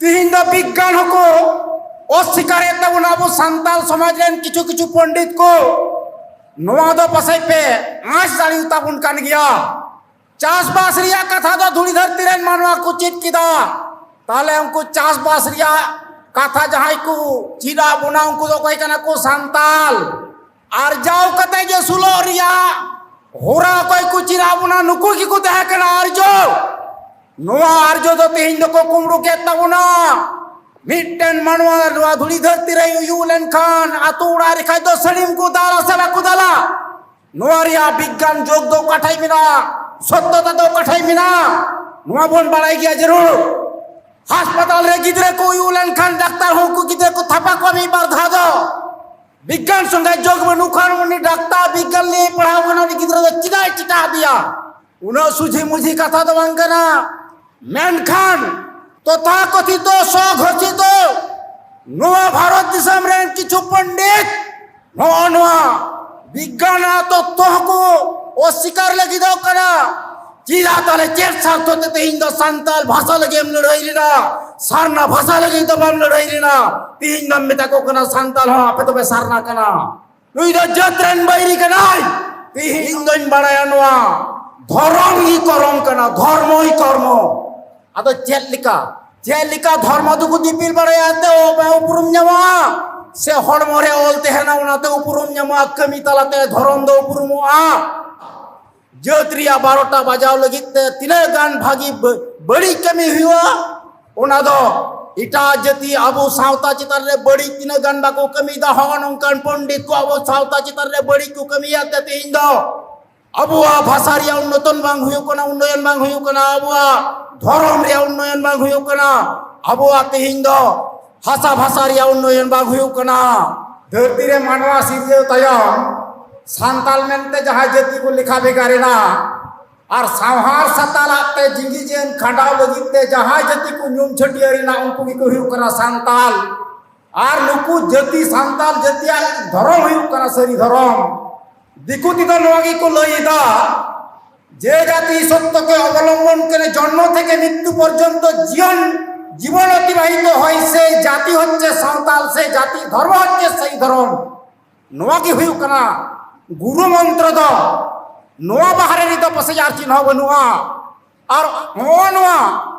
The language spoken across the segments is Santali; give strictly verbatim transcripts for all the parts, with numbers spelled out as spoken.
ᱛᱤᱦᱤᱧ ᱫᱚ ᱵᱤᱜᱽᱜᱟᱱ ᱦᱚᱸᱠᱚ ᱚᱥᱥᱤᱠᱟᱨᱮᱫ ᱛᱟᱵᱚᱱᱟ᱾ ᱟᱵᱚ ᱥᱟᱱᱛᱟᱞ ᱥᱚᱢᱟᱡᱽ ᱨᱮᱱ ᱠᱤᱪᱷᱩ ᱠᱤᱪᱷᱩ ᱯᱚᱱᱰᱤᱛ ᱠᱚ ᱱᱚᱣᱟ ᱫᱚ ᱯᱟᱥᱮᱡ ᱯᱮ ᱟᱸᱥ ᱫᱟᱲᱮᱭᱟᱛᱟᱵᱚᱱ ᱠᱟᱱ ᱜᱮᱭᱟ᱾ ᱪᱟᱥᱵᱟᱥ ᱨᱮᱭᱟᱜ ᱠᱟᱛᱷᱟ ᱫᱚ ᱫᱷᱩᱲᱤ ᱫᱷᱟᱹᱨᱛᱤ ᱨᱮᱱ ᱢᱟᱱᱣᱟ ᱠᱚ ᱪᱮᱫ ᱠᱮᱫᱟ᱾ ᱛᱟᱦᱞᱮ ᱩᱱᱠᱩ ᱪᱟᱥᱵᱟᱥ ᱨᱮᱭᱟᱜ ᱠᱟᱛᱷᱟ ᱡᱟᱦᱟᱸᱭ ᱠᱚ ᱪᱮᱫ ᱟᱫ ᱵᱚᱱᱟ, ᱩᱱᱠᱩ ᱫᱚ ᱚᱠᱚᱭ ᱠᱟᱱᱟ ᱠᱚ? ᱥᱟᱱᱛᱟᱞ᱾ ᱟᱨᱡᱟᱣ ᱠᱟᱛᱮ ᱜᱮ ᱟᱹᱥᱩᱞᱚᱜ ᱨᱮᱭᱟᱜ ᱦᱚᱨᱟ ᱚᱠᱚᱭ ᱠᱚ ᱪᱮᱫ ᱟᱫ ᱵᱚᱱᱟ? ᱱᱩᱠᱩ ᱜᱮᱠᱚ ᱛᱟᱦᱮᱸ ᱠᱟᱱᱟ ᱟᱨᱡᱚ᱾ ᱱᱚᱣᱟ ᱟᱨᱡᱚ ᱫᱚ ᱛᱮᱦᱮᱧ ᱫᱚᱠᱚ ᱠᱩᱢᱵᱽᱲᱩ ᱠᱮᱫ ᱛᱟᱵᱚᱱᱟ᱾ ᱢᱤᱫᱴᱮᱱ ᱢᱟᱱᱣᱟ ᱱᱚᱣᱟ ᱫᱷᱩᱲᱤ ᱫᱷᱟᱹᱨᱛᱤ ᱨᱮ ᱩᱭᱩᱜ ᱞᱮᱱᱠᱷᱟᱱ ᱟᱛᱳ ᱚᱲᱟᱜ ᱨᱮ ᱠᱷᱟᱡ ᱫᱚ ᱥᱟᱹᱲᱤᱢ ᱠᱚ ᱫᱟᱞᱟ ᱥᱮ ᱵᱟᱠᱚ ᱫᱟᱞᱟ? ᱱᱚᱣᱟ ᱨᱮᱭᱟᱜ ᱵᱤᱜᱽᱜᱟᱱ ᱡᱳᱜᱽ ᱫᱚ ᱚᱠᱟ ᱴᱷᱮᱡ ᱢᱮᱱᱟᱜᱼᱟ? ᱥᱚᱛᱛᱚᱛᱟ ᱫᱚ ᱚᱠᱟ ᱴᱷᱮᱡ ᱢᱮᱱᱟᱜᱼᱟ? ᱱᱚᱣᱟ ᱵᱚᱱ ᱵᱟᱲᱟᱭ ᱜᱮᱭᱟ ᱡᱟᱹᱨᱩᱲ᱾ ᱦᱟᱥᱯᱟᱛᱟᱞ ᱨᱮ ᱜᱤᱫᱽᱨᱟᱹ ᱠᱚ ᱩᱭᱩᱜ ᱞᱮᱱᱠᱷᱟᱱ ᱰᱟᱠᱛᱟᱨ ᱦᱚᱸ ᱩᱱᱠᱩ ᱜᱤᱫᱽᱨᱟᱹ ᱠᱚ ᱛᱷᱟᱯᱟ ᱠᱚᱣᱟ ᱢᱤᱫ ᱵᱟᱨ ᱫᱷᱟᱣ ᱫᱚ᱾ ᱵᱤᱜᱽᱜᱟᱱ ᱥᱚᱸᱜᱮ ᱡᱳᱜᱽ ᱵᱟᱹᱱᱩᱜ ᱠᱷᱟᱱ ᱩᱱᱤ ᱰᱟᱠᱛᱟᱨ ᱵᱤᱜᱽᱜᱟᱱ ᱞᱟᱹᱭ ᱯᱟᱲᱦᱟᱣ ᱠᱟᱱᱟ, ᱩᱱᱤ ᱜᱤᱫᱽᱨᱟᱹ ᱫᱚ ᱪᱮᱫᱟᱜ ᱮ ᱪᱮᱴᱟᱜ ᱟᱫᱮᱭᱟ? ᱩᱱᱟᱹᱜ ᱥᱩᱡᱷᱤ ᱢᱩᱡᱷᱤ ᱠᱟᱛᱷᱟ ᱫᱚ ᱵᱟᱝ ᱠᱟᱱᱟ᱾ ᱢᱮᱱᱠᱷᱟᱱ ᱛᱚᱛᱷᱟᱠᱚᱛᱷᱤᱛ ᱥᱚᱜᱷᱳᱥᱤᱛ ᱱᱚᱣᱟ ᱵᱷᱟᱨᱚᱛ ᱫᱤᱥᱚᱢ ᱨᱮᱱ ᱠᱤᱪᱷᱩ ᱯᱚᱱᱰᱤᱛ ᱱᱚᱜᱼᱚ ᱱᱚᱣᱟ ᱵᱤᱜᱽᱜᱟᱱ ᱟᱨ ᱛᱚᱛᱛᱷᱚ ᱦᱚᱸᱠᱚ ᱚᱥᱥᱤᱠᱟᱨ ᱞᱟᱹᱜᱤᱫᱚᱜ ᱠᱟᱱᱟ᱾ ᱪᱮᱫᱟᱜ ᱛᱟᱦᱞᱮ ᱪᱮᱫ ᱥᱟᱨᱛᱷᱚ ᱛᱮ ᱛᱮᱦᱮᱧ ᱫᱚ ᱥᱟᱱᱛᱟᱞ ᱵᱷᱟᱥᱟ ᱞᱟᱹᱜᱤᱫ ᱮᱢ ᱞᱟᱹᱲᱦᱟᱹᱭ ᱞᱮᱱᱟ? ᱥᱟᱨᱱᱟ ᱵᱷᱟᱥᱟ ᱞᱟᱹᱜᱤᱫ ᱫᱚ ᱵᱟᱢ ᱞᱟᱹᱲᱦᱟᱹᱭ ᱞᱮᱱᱟ᱾ ᱛᱮᱦᱮᱧ ᱫᱚᱢ ᱢᱮᱛᱟ ᱠᱚ ᱠᱟᱱᱟ ᱥᱟᱱᱛᱟᱞ ᱦᱚᱸ ᱟᱯᱮ ᱫᱚᱯᱮ ᱥᱟᱨᱱᱟ ᱠᱟᱱᱟ᱾ ᱱᱩᱭ ᱫᱚ ᱡᱟᱹᱛ ᱨᱮᱱ ᱵᱟᱹᱭᱨᱤ ᱠᱟᱱᱟᱭ᱾ ᱛᱮᱦᱮᱧ ᱫᱚᱧ ᱵᱟᱲᱟᱭᱟ ᱱᱚᱣᱟ ᱫᱷᱚᱨᱚᱢ ᱜᱮ ᱠᱚᱨᱚᱢ ᱠᱟᱱᱟ, ᱫᱷᱚᱨᱢᱚᱭ ᱠᱚᱨᱢᱚ᱾ ᱟᱫᱚ ᱪᱮᱫ ᱞᱮᱠᱟ, ᱪᱮᱫ ᱞᱮᱠᱟ ᱫᱷᱚᱨᱢᱚ ᱫᱚᱠᱚ ᱫᱤᱯᱤᱞ ᱵᱟᱲᱟᱭᱟ ᱛᱮ ᱩᱯᱨᱩᱢ ᱧᱟᱢᱚᱜᱼᱟ? ᱥᱮ ᱦᱚᱲᱢᱚ ᱨᱮ ᱚᱞ ᱛᱟᱦᱮᱱᱟ ᱚᱱᱟᱛᱮ ᱩᱯᱨᱩᱢ ᱧᱟᱢᱚᱜᱼᱟ? ᱠᱟᱹᱢᱤ ᱛᱟᱞᱟᱛᱮ ᱫᱷᱚᱨᱚᱢ ᱫᱚ ᱩᱯᱨᱩᱢᱚᱜᱼᱟ? ᱡᱟᱹᱛ ᱨᱮᱭᱟᱜ ᱵᱟᱨᱚᱴᱟ ᱵᱟᱡᱟᱣ ᱞᱟᱹᱜᱤᱫ ᱛᱮ ᱛᱤᱱᱟᱹᱜ ᱜᱟᱱ ᱵᱷᱟᱹᱜᱤ ᱵᱟᱹ-, ᱵᱟᱹᱲᱤᱡ ᱠᱟᱹᱢᱤ ᱦᱩᱭᱩᱜᱼᱟ, ᱚᱱᱟ ᱫᱚ ᱮᱴᱟᱜ ᱡᱟᱹᱛᱤ ᱟᱵᱚ ᱥᱟᱶᱛᱟ ᱪᱮᱛᱟᱱ ᱨᱮ ᱵᱟᱹᱲᱤᱡ ᱛᱤᱱᱟᱹᱜ ᱜᱟᱱ ᱵᱟᱠᱚ ᱠᱟᱹᱢᱤᱭᱮᱫᱟ, ᱦᱚᱸᱜᱼᱚ ᱱᱚᱝᱠᱟᱱ ᱯᱚᱱᱰᱤᱛ ᱠᱚ ᱟᱵᱚ ᱥᱟᱶᱛᱟ ᱪᱮᱛᱟᱱ ᱨᱮ ᱵᱟᱹᱲᱤᱡ ᱠᱚ ᱠᱟᱹᱢᱤᱭᱮᱫ ᱛᱮ ᱛᱮᱦᱮᱧ ᱫᱚ ᱟᱵᱚᱣᱟᱜ ᱵᱷᱟᱥᱟ ᱨᱮᱭᱟᱜ ᱩᱱᱱᱚᱛᱚᱱ ᱵᱟᱝ ᱦᱩᱭᱩᱜ ᱠᱟᱱᱟ, ᱩᱱᱱᱚᱭᱚᱱ ᱵᱟᱝ ᱦᱩᱭᱩᱜ ᱠᱟᱱᱟ, ᱟᱵᱚᱣᱟᱜ ᱫᱷᱚᱨᱚᱢ ᱨᱮᱭᱟᱜ ᱩᱱᱱᱚᱭᱚᱱ ᱵᱟᱝ ᱦᱩᱭᱩᱜ ᱠᱟᱱᱟ, ᱟᱵᱚᱣᱟᱜ ᱛᱮᱦᱮᱧ ᱫᱚ ᱦᱟᱥᱟ ᱵᱷᱟᱥᱟ ᱨᱮᱭᱟᱜ ᱩᱱᱱᱚᱭᱚᱱ ᱵᱟᱝ ᱦᱩᱭᱩᱜ ᱠᱟᱱᱟ᱾ ᱫᱷᱟᱹᱨᱛᱤ ᱨᱮ ᱢᱟᱱᱣᱟ ᱥᱤᱨᱡᱟᱹᱣ ᱛᱟᱭᱚᱢ ᱥᱟᱱᱛᱟᱞ ᱢᱮᱱᱛᱮ ᱡᱟᱦᱟᱸ ᱡᱟᱹᱛᱤ ᱠᱚ ᱞᱮᱠᱷᱟ ᱵᱷᱮᱜᱟᱨ ᱮᱱᱟ, ᱟᱨ ᱥᱟᱶᱦᱟᱨ ᱥᱟᱛᱟᱞᱟᱜ ᱛᱮ ᱡᱤᱸᱜᱤ ᱡᱤᱭᱚᱱ ᱠᱷᱟᱸᱰᱟᱣ ᱞᱟᱹᱜᱤᱫ ᱛᱮ ᱡᱟᱦᱟᱸᱭ ᱡᱟᱹᱛᱤ ᱠᱚ ᱧᱩᱢ ᱪᱷᱟᱹᱴᱭᱟᱹᱨ ᱮᱱᱟ, ᱩᱱᱠᱩ ᱜᱮᱠᱚ ᱦᱩᱭᱩᱜ ᱠᱟᱱᱟ ᱥᱟᱱᱛᱟᱞ᱾ ᱟᱨ ᱱᱩᱠᱩ ᱡᱟᱹᱛᱤ ᱥᱟᱱᱛᱟᱞ ᱡᱟᱹᱛᱤᱭᱟᱜ ᱫᱷᱚᱨᱚᱢ ᱦᱩᱭᱩᱜ ᱠᱟᱱᱟ ᱥᱟᱹᱨᱤ ᱫᱷᱚᱨᱚᱢ᱾ ᱫᱤᱠᱩ ᱛᱮᱫᱚ ᱱᱚᱣᱟ ᱜᱮᱠᱚ ᱞᱟᱹᱭ ᱮᱫᱟ, যে জাতি সত্যকে অবলম্বন করে জন্ম থেকে মৃত্যু পর্যন্ত জীবন জীবন অতিবাহিত হয় সেই জাতি হচ্ছে সাঁওতাল, সেই জাতি ধর্ম হচ্ছে সেই ধর্ম। ᱱᱚᱣᱟ ᱜᱮ ᱦᱩᱭᱩᱜ ᱠᱟᱱᱟ ᱜᱩᱨᱩ ᱢᱚᱱᱛᱨᱚ ᱫᱚ᱾ ᱱᱚᱣᱟ ᱵᱟᱦᱨᱮ ᱨᱮᱫᱚ ᱯᱟᱥᱮᱡ ᱟᱨ ᱪᱮᱫ ᱦᱚᱸ ᱵᱟᱹᱱᱩᱜᱼᱟ᱾ ᱟᱨ ᱱᱚᱜᱼᱚ ᱱᱚᱣᱟ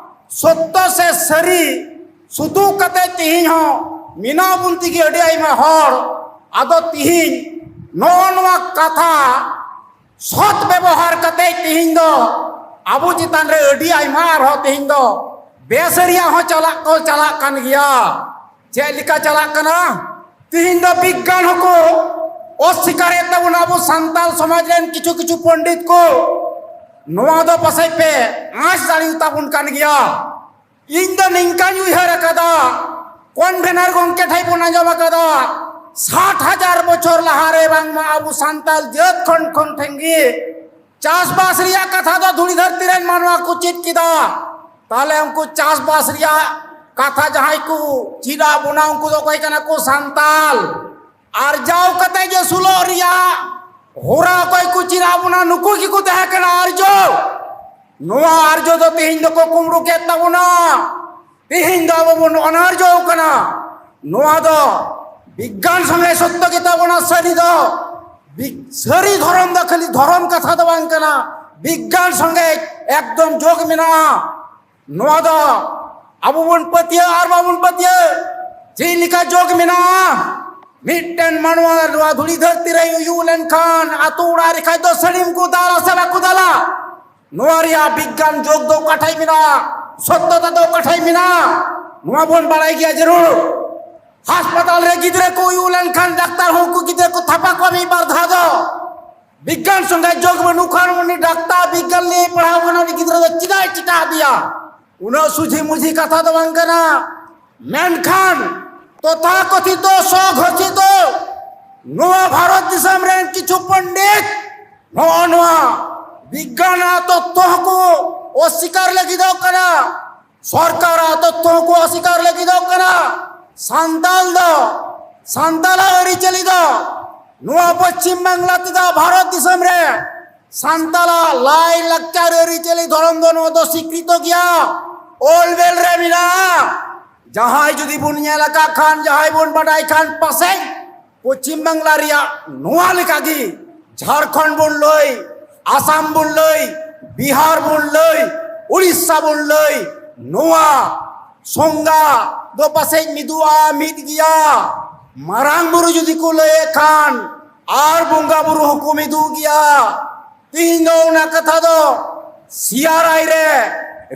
ᱥᱚᱛᱛᱚ ᱥᱮ ᱥᱟᱹᱨᱤ ᱥᱩᱛᱩᱜ ᱠᱟᱛᱮ ᱛᱮᱦᱮᱧ ᱦᱚᱸ ᱢᱮᱱᱟᱜ ᱵᱚᱱ ᱛᱮᱜᱮ ᱟᱹᱰᱤ ᱟᱭᱢᱟ ᱦᱚᱲ᱾ ᱟᱫᱚ ᱛᱮᱦᱮᱧ ᱱᱚᱜᱼᱚ ᱱᱚᱣᱟ ᱠᱟᱛᱷᱟ ᱥᱚᱛ ᱵᱮᱵᱚᱦᱟᱨ ᱠᱟᱛᱮ ᱛᱮᱦᱮᱧ ᱫᱚ ᱟᱵᱚ ᱪᱮᱛᱟᱱ ᱨᱮ ᱟᱹᱰᱤ ᱟᱭᱢᱟ ᱟᱨᱦᱚᱸ ᱛᱮᱦᱮᱧ ᱫᱚ ᱵᱮᱥᱟᱹᱨᱤᱭᱟᱜ ᱦᱚᱸ ᱪᱟᱞᱟᱜ ᱠᱚ ᱪᱟᱞᱟᱜ ᱠᱟᱱ ᱜᱮᱭᱟ᱾ ᱪᱮᱫ ᱞᱮᱠᱟ ᱪᱟᱞᱟᱜ ᱠᱟᱱᱟ? ᱛᱤᱦᱤᱧ ᱫᱚ ᱵᱤᱜᱽᱜᱟᱱ ᱦᱚᱸᱠᱚ ᱚᱥᱥᱤᱠᱟᱨᱮᱫ ᱛᱟᱵᱚᱱᱟ᱾ ᱟᱵᱚ ᱥᱟᱱᱛᱟᱞ ᱥᱚᱢᱟᱡᱽ ᱨᱮᱱ ᱠᱤᱪᱷᱩ ᱠᱤᱪᱷᱩ ᱯᱚᱱᱰᱤᱛ ᱠᱚ ᱱᱚᱣᱟ ᱫᱚ ᱯᱟᱥᱮᱡ ᱯᱮ ᱟᱸᱥ ᱫᱟᱲᱮᱭᱟᱛᱟᱵᱚᱱ ᱠᱟᱱ ᱜᱮᱭᱟ᱾ ᱤᱧ ᱫᱚ ᱱᱤᱝᱠᱟᱧ ᱩᱭᱦᱟᱹᱨ ᱟᱠᱟᱫᱟ, ᱠᱚᱱᱵᱷᱮᱱᱟᱨ ᱜᱚᱢᱠᱮ ᱴᱷᱮᱱ ᱵᱚᱱ ᱟᱸᱡᱚᱢ ᱟᱠᱟᱫᱟ, ᱥᱟᱴ ᱦᱟᱡᱟᱨ ᱵᱚᱪᱷᱚᱨ ᱞᱟᱦᱟᱨᱮ ᱵᱟᱝᱢᱟ ᱟᱵᱚ ᱥᱟᱱᱛᱟᱞ ᱡᱟᱹᱛ ᱠᱷᱚᱱ ᱠᱷᱚᱱ ᱴᱷᱮᱱ ᱜᱮ ᱪᱟᱥᱵᱟᱥ ᱨᱮᱭᱟᱜ ᱠᱟᱛᱷᱟ ᱫᱚ ᱫᱷᱩᱲᱤ ᱫᱷᱟᱹᱨᱛᱤ ᱨᱮᱱ ᱢᱟᱱᱣᱟ ᱠᱚ ᱪᱮᱫ ᱠᱮᱫᱟ᱾ ᱛᱟᱦᱞᱮ ᱩᱱᱠᱩ ᱪᱟᱥᱵᱟᱥ ᱨᱮᱭᱟᱜ ᱠᱟᱛᱷᱟ ᱡᱟᱦᱟᱸᱭ ᱠᱚ ᱪᱮᱫ ᱟᱫ ᱵᱚᱱᱟ, ᱩᱱᱠᱩ ᱫᱚ ᱚᱠᱚᱭ ᱠᱟᱱᱟ ᱠᱚ? ᱥᱟᱱᱛᱟᱞ᱾ ᱟᱨᱡᱟᱣ ᱠᱟᱛᱮ ᱡᱮ ᱟᱹᱥᱩᱞᱚᱜ ᱨᱮᱭᱟᱜ ᱦᱚᱨᱟ ᱚᱠᱚᱭ ᱠᱚ ᱪᱮᱫ ᱟᱫ ᱵᱚᱱᱟ? ᱱᱩᱠᱩ ᱜᱮᱠᱚ ᱛᱟᱦᱮᱸ ᱠᱟᱱᱟ ᱟᱨᱡᱚ᱾ ᱱᱚᱣᱟ ᱟᱨᱡᱚ ᱫᱚ ᱛᱮᱦᱮᱧ ᱫᱚᱠᱚ ᱠᱩᱢᱵᱽᱲᱩ ᱠᱮᱫ ᱛᱟᱵᱚᱱᱟ᱾ ᱛᱮᱦᱮᱧ ᱫᱚ ᱟᱵᱚ ᱵᱚᱱ ᱚᱱᱟᱨᱡᱚ ᱠᱟᱱᱟ᱾ ᱱᱚᱣᱟ ᱫᱚ ᱵᱤᱜᱽᱜᱟᱱ ᱥᱚᱸᱜᱮ ᱥᱚᱛᱛᱚ ᱜᱮᱛᱟ ᱵᱚᱱᱟ᱾ ᱥᱟᱹᱨᱤ ᱫᱚ ᱵᱤᱜ-, ᱥᱟᱹᱨᱤ ᱫᱷᱚᱨᱚᱢ ᱫᱚ ᱠᱷᱟᱹᱞᱤ ᱫᱷᱚᱨᱚᱢ ᱠᱟᱛᱷᱟ ᱫᱚ ᱵᱟᱝ ᱠᱟᱱᱟ, ᱵᱤᱜᱽᱜᱟᱱ ᱥᱚᱸᱜᱮ ᱮᱠᱫᱚᱢ ᱡᱳᱜᱽ ᱢᱮᱱᱟᱜᱼᱟ᱾ ᱱᱚᱣᱟ ᱫᱚ ᱟᱵᱚ ᱵᱚᱱ ᱯᱟᱹᱛᱭᱟᱹᱜ ᱟᱨ ᱵᱟᱵᱚᱱ ᱯᱟᱹᱛᱭᱟᱹᱜ, ᱪᱮᱫ ᱞᱮᱠᱟ ᱡᱳᱜᱽ ᱢᱮᱱᱟᱜᱼᱟ? ᱢᱤᱫᱴᱮᱱ ᱢᱟᱱᱣᱟ ᱱᱚᱣᱟ ᱫᱷᱩᱲᱤ ᱫᱷᱟᱹᱨᱛᱤ ᱨᱮ ᱩᱭᱩᱜ ᱞᱮᱱᱠᱷᱟᱱ ᱟᱛᱳ ᱚᱲᱟᱜ ᱨᱮ ᱠᱷᱟᱡ ᱫᱚ ᱥᱟᱹᱲᱤᱢ ᱠᱚ ᱫᱟᱞᱟ ᱥᱮ ᱵᱟᱠᱚ ᱫᱟᱞᱟ? ᱱᱚᱣᱟ ᱨᱮᱭᱟᱜ ᱵᱤᱜᱽᱜᱟᱱ ᱡᱳᱜᱽ ᱫᱚ ᱚᱠᱟ ᱴᱷᱮᱡ ᱢᱮᱱᱟᱜᱼᱟ? ᱥᱚᱛᱛᱚᱛᱟ ᱫᱚ ᱚᱠᱟ ᱴᱷᱮᱡ ᱢᱮᱱᱟᱜᱼᱟ? ᱱᱚᱣᱟ ᱵᱚᱱ ᱵᱟᱲᱟᱭ ᱜᱮᱭᱟ ᱡᱟᱹᱨᱩᱲ᱾ ᱦᱟᱥᱯᱟᱛᱟᱞ ᱨᱮ ᱜᱤᱫᱽᱨᱟᱹ ᱠᱚ ᱩᱭᱩᱜ ᱞᱮᱱᱠᱷᱟᱱ ᱰᱟᱠᱛᱟᱨ ᱦᱚᱸ ᱩᱱᱠᱩ ᱜᱤᱫᱽᱨᱟᱹ ᱠᱚ ᱛᱷᱟᱯᱟ ᱠᱚᱣᱟ ᱢᱤᱫ ᱵᱟᱨ ᱫᱷᱟᱣ ᱫᱚ᱾ ᱵᱤᱜᱽᱜᱟᱱ ᱥᱚᱸᱜᱮ ᱡᱳᱜᱽ ᱵᱟᱹᱱᱩᱜ ᱠᱷᱟᱱ ᱩᱱᱤ ᱰᱟᱠᱛᱟᱨ ᱵᱤᱜᱽᱜᱟᱱ ᱞᱟᱹᱭ ᱯᱟᱲᱦᱟᱣ ᱠᱟᱱᱟ, ᱩᱱᱤ ᱜᱤᱫᱽᱨᱟᱹ ᱫᱚ ᱪᱮᱫᱟᱜ ᱮ ᱪᱮᱴᱟᱜ ᱟᱫᱮᱭᱟ? ᱩᱱᱟᱹᱜ ᱥᱩᱡᱷᱤ ᱢᱩᱡᱷᱤ ᱠᱟᱛᱷᱟ ᱫᱚ ᱵᱟᱝ ᱠᱟᱱᱟ᱾ ᱢᱮᱱᱠᱷᱟᱱ ᱛᱚᱛᱷᱟᱠᱚᱛᱷᱤᱛᱚ ᱥᱚᱜᱷᱳᱥᱤᱛᱚ ᱱᱚᱣᱟ ᱵᱷᱟᱨᱚᱛ ᱫᱤᱥᱚᱢ ᱨᱮᱱ ᱠᱤᱪᱷᱩ ᱯᱚᱱᱰᱤᱛ ᱱᱚᱜᱼᱚ ᱱᱚᱣᱟ ᱵᱤᱜᱽᱜᱟᱱᱟᱜ ᱛᱚᱛᱛᱷᱚ ᱦᱚᱸᱠᱚ ᱚᱥᱥᱤᱠᱟᱨ ᱞᱟᱹᱜᱤᱫᱚᱜ ᱠᱟᱱᱟ, ᱥᱚᱨᱠᱟᱨᱟᱜ ᱛᱚᱛᱛᱷᱚ ᱦᱚᱸᱠᱚ ᱚᱥᱥᱤᱠᱟᱨ ᱞᱟᱹᱜᱤᱫᱚᱜ ᱠᱟᱱᱟ᱾ ᱥᱟᱱᱛᱟᱞ ᱫᱚ, ᱥᱟᱱᱛᱟᱞᱟᱜ ᱟᱹᱨᱤᱪᱟᱹᱞᱤ ᱫᱚ ᱱᱚᱣᱟ ᱯᱚᱪᱷᱤᱢ ᱵᱟᱝᱞᱟ ᱛᱮᱫᱚ ᱵᱷᱟᱨᱚᱛ ᱫᱤᱥᱚᱢ ᱨᱮ ᱥᱟᱱᱛᱟᱞᱟᱜ ᱞᱟᱭ ᱞᱟᱠᱪᱟᱨ ᱟᱹᱨᱤᱪᱟᱹᱞᱤ ᱫᱷᱚᱨᱚᱢ ᱫᱚ ᱱᱚᱣᱟ ᱫᱚ ᱥᱤᱠᱨᱤᱛᱚ ᱜᱮᱭᱟ᱾ ᱚᱞ ᱵᱮᱞ ᱨᱮ ᱢᱮᱱᱟᱜᱼᱟ᱾ ᱡᱟᱦᱟᱸᱭ ᱡᱩᱫᱤ ᱵᱚᱱ ᱧᱮᱞ ᱟᱠᱟᱫ ᱠᱷᱟᱱ, ᱡᱟᱦᱟᱸᱭ ᱵᱚᱱ ᱵᱟᱰᱟᱭ ᱠᱷᱟᱱ, ᱯᱟᱥᱮᱡ ᱯᱚᱪᱷᱤᱢ ᱵᱟᱝᱞᱟ ᱨᱮᱭᱟᱜ ᱱᱚᱣᱟ ᱞᱮᱠᱟᱜᱮ ᱡᱷᱟᱲᱠᱷᱚᱸᱰ ᱵᱚᱱ ᱞᱟᱹᱭ, ᱟᱥᱟᱢ ᱵᱚᱱ ᱞᱟᱹᱭ, ᱵᱤᱦᱟᱨ ᱵᱚᱱ ᱞᱟᱹᱭ, ᱩᱲᱤᱥᱥᱟ ᱵᱚᱱ ᱞᱟᱹᱭ, ᱱᱚᱣᱟ ᱥᱚᱝᱜᱟ ᱫᱚ ᱯᱟᱥᱮᱡ ᱢᱤᱫᱚᱜᱼᱟ, ᱢᱤᱫ ᱜᱮᱭᱟ᱾ ᱢᱟᱨᱟᱝ ᱵᱩᱨᱩ ᱡᱩᱫᱤ ᱠᱚ ᱞᱟᱹᱭᱮᱫ ᱠᱷᱟᱱ, ᱟᱨ ᱵᱚᱸᱜᱟ ᱵᱩᱨᱩ ᱦᱚᱸᱠᱚ ᱢᱤᱫᱚᱜ ᱜᱮᱭᱟ᱾ ᱛᱤᱦᱤᱧ ᱫᱚ ᱚᱱᱟ ᱠᱟᱛᱷᱟ ᱫᱚ ᱥᱤᱭᱟᱨᱟᱭ ᱨᱮ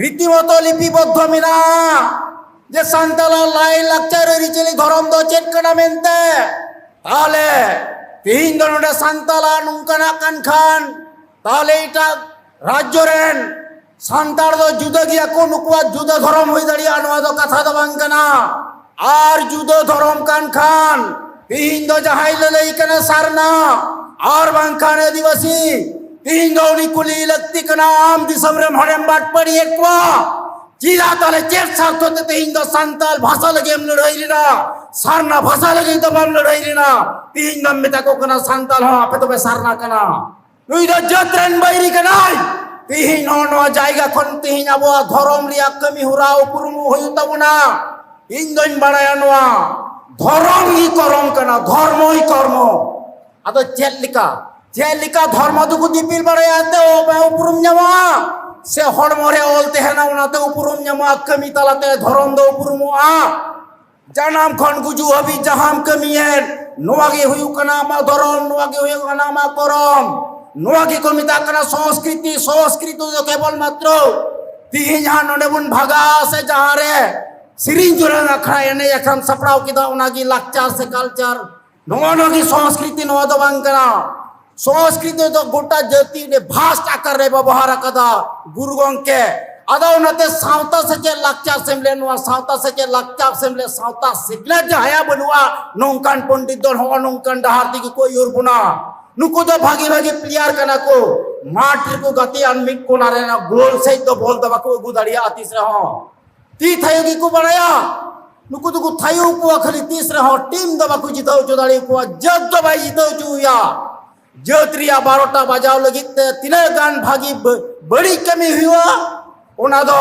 ᱨᱤᱛᱤᱢᱚᱛᱚ ᱞᱤᱯᱤᱵᱚᱫᱽᱫᱷᱚ ᱢᱮᱱᱟᱜᱼᱟ ᱡᱮ ᱥᱟᱱᱛᱟᱲᱟᱜ ᱞᱟᱭ ᱞᱟᱠᱪᱟᱨ ᱟᱹᱨᱤᱪᱟᱹᱞᱤ ᱫᱷᱚᱨᱚᱢ ᱫᱚ ᱪᱮᱫ ᱠᱟᱱᱟ ᱢᱮᱱᱛᱮ᱾ ᱛᱟᱦᱞᱮ ᱛᱤᱦᱤᱧ ᱫᱚ ᱱᱚᱰᱮ ᱥᱟᱱᱛᱟᱲᱟᱜ ᱱᱚᱝᱠᱟᱱᱟᱜ ᱠᱟᱱ ᱠᱷᱟᱱ, ᱛᱟᱦᱞᱮ ᱮᱴᱟᱜ ᱨᱟᱡᱽᱡᱚ ᱨᱮᱱ ᱥᱟᱱᱛᱟᱲ ᱫᱚ ᱡᱩᱫᱟᱹ ᱜᱮᱭᱟ ᱠᱚ, ᱱᱩᱠᱩᱣᱟᱜ ᱡᱩᱫᱟᱹ ᱫᱷᱚᱨᱚᱢ ᱦᱩᱭ ᱫᱟᱲᱮᱭᱟᱜᱼᱟ, ᱱᱚᱣᱟ ᱫᱚ ᱠᱟᱛᱷᱟ ᱫᱚ ᱵᱟᱝ ᱠᱟᱱᱟ᱾ ᱟᱨ ᱡᱩᱫᱟᱹ ᱫᱷᱚᱨᱚᱢ ᱠᱟᱱ ᱠᱷᱟᱱ, ᱛᱤᱦᱤᱧ ᱫᱚ ᱡᱟᱦᱟᱸᱭ ᱞᱟᱹᱞᱟᱹᱭ ᱠᱟᱱᱟ ᱥᱟᱨᱱᱟ ᱟᱨ ᱵᱟᱝᱠᱷᱟᱱ ᱟᱹᱫᱤᱵᱟᱹᱥᱤ, ᱛᱤᱦᱤᱧ ᱫᱚ ᱩᱱᱤ ᱠᱩᱞᱤ ᱞᱟᱹᱠᱛᱤ ᱠᱟᱱᱟ, ᱟᱢ ᱫᱤᱥᱚᱢ ᱨᱮᱢ ᱦᱚᱲᱮᱢ ᱵᱟᱴᱯᱟᱹᱲᱤᱭᱮᱫ ᱠᱚᱣᱟ, ᱪᱮᱫᱟᱜ ᱛᱟᱦᱞᱮ ᱪᱮᱫ ᱥᱟᱨᱛᱷᱚ ᱛᱮ ᱛᱤᱦᱤᱧ ᱫᱚ ᱥᱟᱱᱛᱟᱲ ᱵᱷᱟᱥᱟ ᱞᱟᱹᱜᱤᱫ ᱮᱢ ᱞᱟᱹᱲᱦᱟᱹᱭ ᱞᱮᱱᱟ? ᱥᱟᱨᱱᱟ ᱵᱷᱟᱥᱟ ᱞᱟᱹᱜᱤᱫ ᱫᱚ ᱵᱟᱢ ᱞᱟᱹᱲᱦᱟᱹᱭ ᱞᱮᱱᱟ᱾ ᱛᱤᱦᱤᱧ ᱫᱚᱢ ᱢᱮᱛᱟ ᱠᱚ ᱠᱟᱱᱟ ᱥᱟᱱᱛᱟᱲ ᱦᱚᱸ ᱟᱯᱮ ᱫᱚᱯᱮ ᱥᱟᱨᱱᱟ ᱠᱟᱱᱟ᱾ ᱱᱩᱭ ᱫᱚ ᱡᱟᱹᱛ ᱨᱮᱱ ᱵᱟᱹᱭᱨᱤ ᱠᱟᱱᱟᱭ᱾ ᱛᱤᱦᱤᱧ ᱱᱚᱜᱼᱚ ᱱᱚᱣᱟ ᱡᱟᱭᱜᱟ ᱠᱷᱚᱱ ᱛᱤᱦᱤᱧ ᱟᱵᱚᱣᱟᱜ ᱫᱷᱚᱨᱚᱢ ᱨᱮᱭᱟᱜ ᱠᱟᱹᱢᱤ ᱦᱚᱨᱟ ᱩᱯᱨᱩᱢ ᱦᱩᱭᱩᱜ ᱛᱟᱵᱚᱱᱟ᱾ ᱤᱧ ᱫᱚᱧ ᱵᱟᱲᱟᱭᱟ ᱱᱚᱣᱟ ᱫᱷᱚᱨᱚᱢ ᱜᱮ ᱠᱚᱨᱚᱢ ᱠᱟᱱᱟ, ᱫᱷᱚᱨᱢᱚᱭ ᱠᱚᱨᱢᱚ᱾ ᱟᱫᱚ ᱪᱮᱫ ᱞᱮᱠᱟ, ᱪᱮᱫ ᱞᱮᱠᱟ ᱫᱷᱚᱨᱢᱚ ᱫᱚᱠᱚ ᱫᱤᱯᱤᱞ ᱵᱟᱲᱟᱭᱟ ᱛᱮ ᱩᱯᱨᱩᱢ ᱧᱟᱢᱚᱜᱼᱟ? ᱥᱮ ᱦᱚᱲᱢᱚ ᱨᱮ ᱚᱞ ᱛᱟᱦᱮᱱᱟ ᱚᱱᱟᱛᱮ ᱩᱯᱨᱩᱢ ᱧᱟᱢᱚᱜᱼᱟ? ᱠᱟᱹᱢᱤ ᱛᱟᱞᱟᱛᱮ ᱫᱷᱚᱨᱚᱢ ᱫᱚ ᱩᱯᱨᱩᱢᱚᱜᱼᱟ? ᱡᱟᱱᱟᱢ ᱠᱷᱚᱱ ᱜᱩᱡᱩᱜ ᱦᱟᱹᱵᱤᱡ ᱡᱟᱦᱟᱸᱢ ᱠᱟᱹᱢᱤᱭᱮᱫ, ᱱᱚᱣᱟ ᱜᱮ ᱦᱩᱭᱩᱜ ᱠᱟᱱᱟ ᱟᱢᱟᱜ ᱫᱷᱚᱨᱚᱢ, ᱱᱚᱣᱟ ᱜᱮ ᱦᱩᱭᱩᱜ ᱠᱟᱱᱟ ᱟᱢᱟᱜ ᱠᱚᱨᱚᱢ, ᱱᱚᱣᱟ ᱜᱮᱠᱚ ᱢᱮᱛᱟᱜ ᱠᱟᱱᱟ ᱥᱚᱝᱥᱠᱨᱤᱛᱤ᱾ ᱥᱚᱝᱥᱠᱨᱤᱛᱤ ᱫᱚ ᱠᱮᱵᱚᱞ ᱢᱟᱛᱨᱚ ᱛᱤᱦᱤᱧ ᱦᱟᱸᱜ ᱱᱚᱰᱮ ᱵᱚᱱ ᱵᱷᱟᱜᱟ ᱥᱮ ᱡᱟᱦᱟᱸ ᱨᱮ ᱥᱮᱨᱮᱧ ᱡᱚᱨᱟᱝ ᱟᱠᱷᱲᱟ ᱮᱱᱮᱡ ᱟᱠᱷᱲᱟᱢ ᱥᱟᱯᱲᱟᱣ ᱠᱮᱫᱟ, ᱚᱱᱟᱜᱮ ᱞᱟᱠᱪᱟᱨ ᱥᱮ ᱠᱟᱞᱪᱟᱨ, ᱱᱚᱜᱼᱚ ᱱᱚᱣᱟ ᱜᱮ ᱥᱚᱝᱥᱠᱨᱤᱛᱤ, ᱱᱚᱣᱟ ᱫᱚ ᱵᱟᱝ ᱠᱟᱱᱟ᱾ ᱥᱚᱝᱥᱠᱨᱤᱛᱤ ᱫᱚ ᱜᱚᱴᱟ ᱡᱟᱹᱛᱤ ᱨᱮ vast ᱟᱠᱟᱨ ᱨᱮ ᱵᱮᱵᱚᱦᱟᱨ ᱟᱠᱟᱫᱟ ᱜᱩᱨᱩ ᱜᱚᱢᱠᱮ᱾ ᱟᱫᱚ ᱚᱱᱟᱛᱮ ᱥᱟᱶᱛᱟ ᱥᱮᱪᱮᱫ ᱞᱟᱠᱪᱟᱨ ᱥᱮᱢᱞᱮᱫ, ᱱᱚᱣᱟ ᱥᱟᱶᱛᱟ ᱥᱮᱪᱮᱫ ᱞᱟᱠᱪᱟᱨ ᱥᱮᱢᱞᱮᱫ, ᱥᱟᱶᱛᱟ ᱥᱤᱠᱷᱱᱟᱹᱛ ᱡᱟᱦᱟᱸᱭᱟᱜ ᱵᱟᱹᱱᱩᱜᱼᱟ, ᱱᱚᱝᱠᱟᱱ ᱯᱚᱱᱰᱤᱛ ᱫᱚ ᱱᱚᱜᱼᱚ ᱱᱚᱝᱠᱟᱱ ᱰᱟᱦᱟᱨ ᱛᱮᱜᱮ ᱠᱚ ᱟᱹᱭᱩᱨ ᱵᱚᱱᱟ᱾ ᱱᱩᱠᱩ ᱫᱚ ᱵᱷᱟᱜᱤ ᱵᱷᱟᱜᱤ player ᱠᱟᱱᱟ ᱠᱚ, ᱢᱟᱴᱷ ᱨᱮᱠᱚ ᱜᱟᱛᱮᱜᱼᱟ, ᱢᱤᱫ ᱠᱚᱱᱟ ᱨᱮ ᱚᱱᱟ ᱜᱳᱞ ᱥᱮᱫ ᱫᱚ ᱵᱚᱞ ᱫᱚ ᱵᱟᱠᱚ ᱟᱹᱜᱩ ᱫᱟᱲᱮᱭᱟᱜᱼᱟ ᱛᱤᱥ ᱨᱮᱦᱚᱸ᱾ ᱛᱤ ᱛᱷᱟᱭᱚ ᱜᱮᱠᱚ ᱵᱟᱲᱟᱭᱟ᱾ ᱱᱩᱠᱩ ᱫᱚᱠᱚ ᱛᱷᱟᱭᱚ ᱠᱚᱣᱟ ᱠᱷᱟᱹᱞᱤ, ᱛᱤᱥ ᱨᱮᱦᱚᱸ ᱴᱤᱢ ᱫᱚ ᱵᱟᱠᱚ ᱡᱤᱛᱟᱹᱣ ᱦᱚᱪᱚ ᱫᱟᱲᱮᱭᱟᱠᱚᱣᱟ, ᱡᱟᱹᱛ ᱫᱚ ᱵᱟᱭ ᱡᱤᱛᱟᱹᱣ ᱦᱚᱪᱚ ᱦᱩᱭᱟ᱾ ᱡᱟᱹᱛ ᱨᱮᱭᱟᱜ ᱵᱟᱨᱚᱴᱟ ᱵᱟᱡᱟᱣ ᱞᱟᱹᱜᱤᱫ ᱛᱮ ᱛᱤᱱᱟᱹᱜ ᱜᱟᱱ ᱵᱷᱟᱹᱜᱤ ᱵᱟᱹ-, ᱵᱟᱹᱲᱤᱡ ᱠᱟᱹᱢᱤ ᱦᱩᱭᱩᱜᱼᱟ, ᱚᱱᱟ ᱫᱚ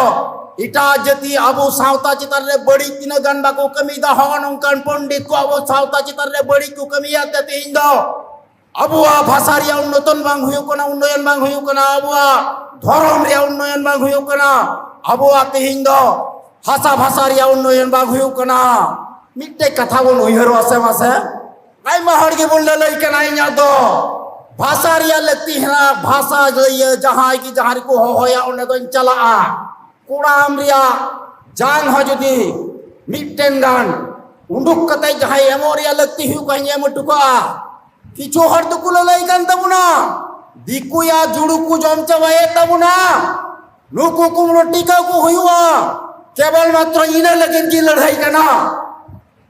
ᱮᱴᱟᱜ ᱡᱟᱹᱛᱤ ᱟᱵᱚ ᱥᱟᱶᱛᱟ ᱪᱮᱛᱟᱱ ᱨᱮ ᱵᱟᱹᱲᱤᱡ ᱛᱤᱱᱟᱹᱜ ᱜᱟᱱ ᱵᱟᱠᱚ ᱠᱟᱹᱢᱤᱭᱮᱫᱟ, ᱦᱚᱸᱜᱼᱚ ᱱᱚᱝᱠᱟᱱ ᱯᱚᱱᱰᱤᱛ ᱠᱚ ᱟᱵᱚ ᱥᱟᱶᱛᱟ ᱪᱮᱛᱟᱱ ᱨᱮ ᱵᱟᱹᱲᱤᱡ ᱠᱚ ᱠᱟᱹᱢᱤᱭᱮᱫ ᱛᱮ ᱛᱮᱦᱮᱧ ᱫᱚ ᱟᱵᱚᱣᱟᱜ ᱵᱷᱟᱥᱟ ᱨᱮᱭᱟᱜ ᱩᱱᱱᱚᱛᱚᱱ ᱵᱟᱝ ᱦᱩᱭᱩᱜ ᱠᱟᱱᱟ, ᱩᱱᱱᱚᱭᱚᱱ ᱵᱟᱝ ᱦᱩᱭᱩᱜ ᱠᱟᱱᱟ, ᱟᱵᱚᱣᱟᱜ ᱫᱷᱚᱨᱚᱢ ᱨᱮᱭᱟᱜ ᱩᱱᱱᱚᱭᱚᱱ ᱵᱟᱝ ᱦᱩᱭᱩᱜ ᱠᱟᱱᱟ, ᱟᱵᱚᱣᱟᱜ ᱛᱮᱦᱮᱧ ᱫᱚ ᱦᱟᱥᱟ ᱵᱷᱟᱥᱟ ᱨᱮᱭᱟᱜ ᱩᱱᱱᱚᱭᱚᱱ ᱵᱟᱝ ᱦᱩᱭᱩᱜ ᱠᱟᱱᱟ᱾ ᱢᱤᱫᱴᱮᱡ ᱠᱟᱛᱷᱟ ᱵᱚᱱ ᱩᱭᱦᱟᱹᱨᱚᱜᱼᱟ ᱥᱮ ᱢᱟᱥᱮ, ᱟᱭᱢᱟ ᱦᱚᱲ ᱜᱮᱵᱚᱱ ᱞᱟᱹᱞᱟᱹᱭ ᱠᱟᱱᱟ, ᱤᱧᱟᱜ ᱫᱚ ᱵᱷᱟᱥᱟ ᱨᱮᱭᱟᱜ ᱞᱟᱹᱠᱛᱤ ᱦᱮᱱᱟᱜᱼᱟ, ᱵᱷᱟᱥᱟ ᱞᱟᱹᱭᱟᱹ ᱡᱟᱦᱟᱸᱭ ᱜᱮ ᱡᱟᱦᱟᱸ ᱨᱮᱠᱚ ᱦᱚᱦᱚᱭᱟ ᱚᱸᱰᱮ ᱫᱚᱧ ᱪᱟᱞᱟᱜᱼᱟ᱾ ᱠᱚᱲᱟᱢ ᱨᱮᱭᱟᱜ ᱡᱟᱝ ᱦᱚᱸ ᱡᱩᱫᱤ ᱢᱤᱫᱴᱮᱱ ᱜᱟᱱ ᱩᱰᱩᱠ ᱠᱟᱛᱮ ᱡᱟᱦᱟᱸᱭ ᱮᱢᱚᱜ ᱨᱮᱭᱟᱜ ᱞᱟᱹᱠᱛᱤ ᱦᱩᱭᱩᱜ ᱠᱷᱟᱱ ᱮᱢ ᱦᱚᱴᱚ ᱠᱟᱜᱼᱟ᱾ ᱠᱤᱪᱷᱩ ᱦᱚᱲ ᱫᱚᱠᱚ ᱞᱟᱹᱞᱟᱹᱭ ᱠᱟᱱ ᱛᱟᱵᱚᱱᱟ, ᱫᱤᱠᱩᱭᱟ ᱡᱩᱲᱩ ᱠᱚ ᱡᱚᱢ ᱪᱟᱵᱟᱭᱮᱫ ᱛᱟᱵᱚᱱᱟ, ᱱᱩᱠᱩ ᱠᱚ ᱴᱤᱠᱟᱹ ᱠᱚ ᱦᱩᱭᱩᱜᱼᱟ, ᱠᱮᱵᱚᱞ ᱢᱟᱛᱨᱚ ᱤᱱᱟᱹ ᱞᱟᱹᱜᱤᱫ ᱜᱮ ᱞᱟᱹᱲᱦᱟᱹᱭ ᱠᱟᱱᱟ᱾